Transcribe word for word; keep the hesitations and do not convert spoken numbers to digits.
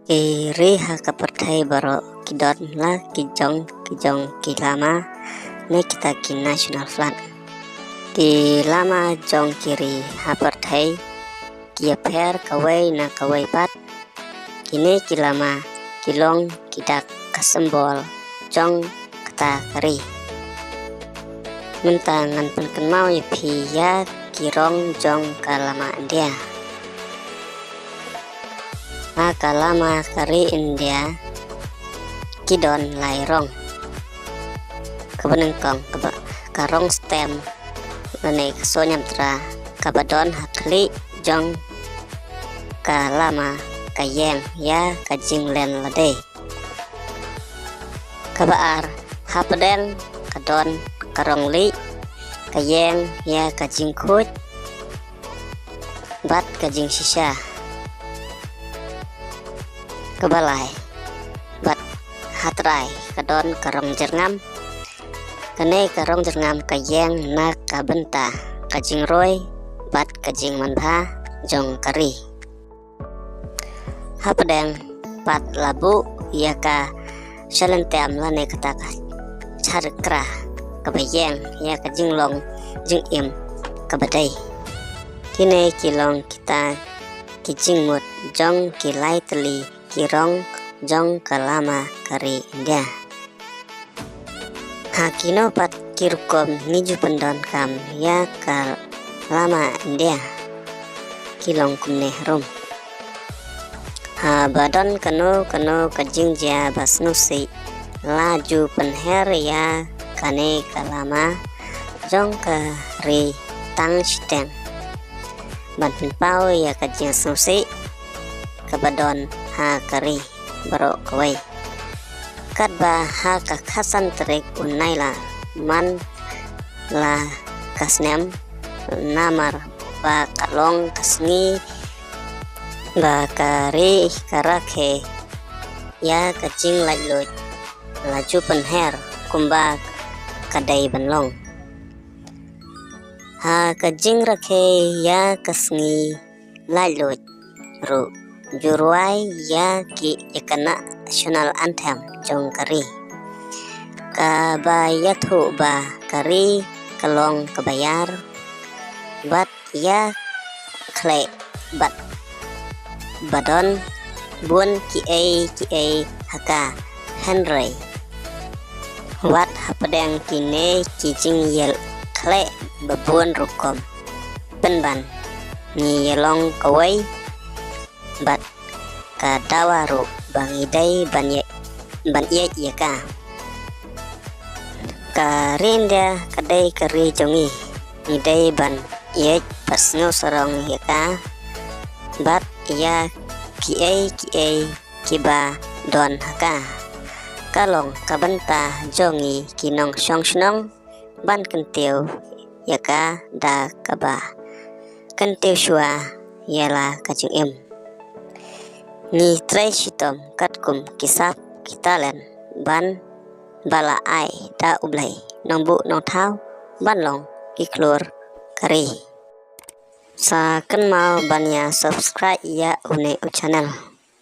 Ki ri ha ka pyrthei baroh ki don la ki jong ki jong ki lama ne kita ki national flag. Ki lama jong ki ri ha pyrthei ki ïapher kawei na kawei pat. Kine ki lama ki long ki dak ka symbol jong kata ka ri. Mynta ngan pynkynmaw ïa phi ïa ki rong jong ka lama India. Ha ka lama ka ri India ki don lai rong. Kaba nyngkong kaba ka rong stem lane ka soo ñiamtra kaba don ha khlieh jong ka lama ka ïeng ïa ka jinglen lade. Kaba ar, hapdeng ka don ka rong lieh ka ïeng ïa ka jingkhuid bad ka jingshisha. Kaba lai, bad hatrai ka don ka rong jyrngam. Kane ka rong jyrngam ka ïeng na ka bynta ka jingroi bad ka jingmanbha jong ka ri. Hapdeng pat la buh ïa ka shalyntiam lane kata ka chakra kaba ïeng ïa ka jinglong jingim kaba dei. Kine ki long kita ki jingmut jong ki lai tylli ki rong jong ka lama ka ri India. Ha kino pat ki rukom ngi ju pyndonkam ïa ka lama India ki long kumne harum. Haba don kano kano ka jingjia ba sngewsih la ju pynher ïa kane ka lama jong ka ri tang shiteng ban pynpaw ïa ka jingsngewsih kaba don ha ka ri baroh kawei. Katba ha ka khatsan tarik u Nailar man la ka snem, namar ba ka long ka sngi ba ka ri ka rakhe ïa ka jinglaitluid, la ju pynher kumba ka dei ban long. Ha ka jingrakhe ïa ka sngi laitluid ruh ju rwai ïa ki, ïa ka national anthem jong ka ri, kaba ïathuh ba ka ri ka long kaba ïar bad ïakhleh bad ba don bun kiei kiei ha ka, hynrei wat hapdeng kine ki jingïakhleh ba bun rukom, pynban ngi ïalong kawei bad ka dawa ruh ba ngi dei ban ïa, ban ïeit ïa ka. Ka ri India ka dei ka ri jong ngi, ngi dei ban ïeit bad sngewsarong ïa ka bad ïa kiei kiei kiba don ha ka. Ka long ka bynta jong ngi ki nongshong shnong ban kyntiew ïa ka da kaba kyntiew shuwa ïa la ka jingim. Ngi trei shitom katkum ki sap ki talent ban ba la ai da U Blei nongbuh nongthaw ban long ki khlur ka ri. Sa kynmaw ban ïa subscribe ïa une u channel.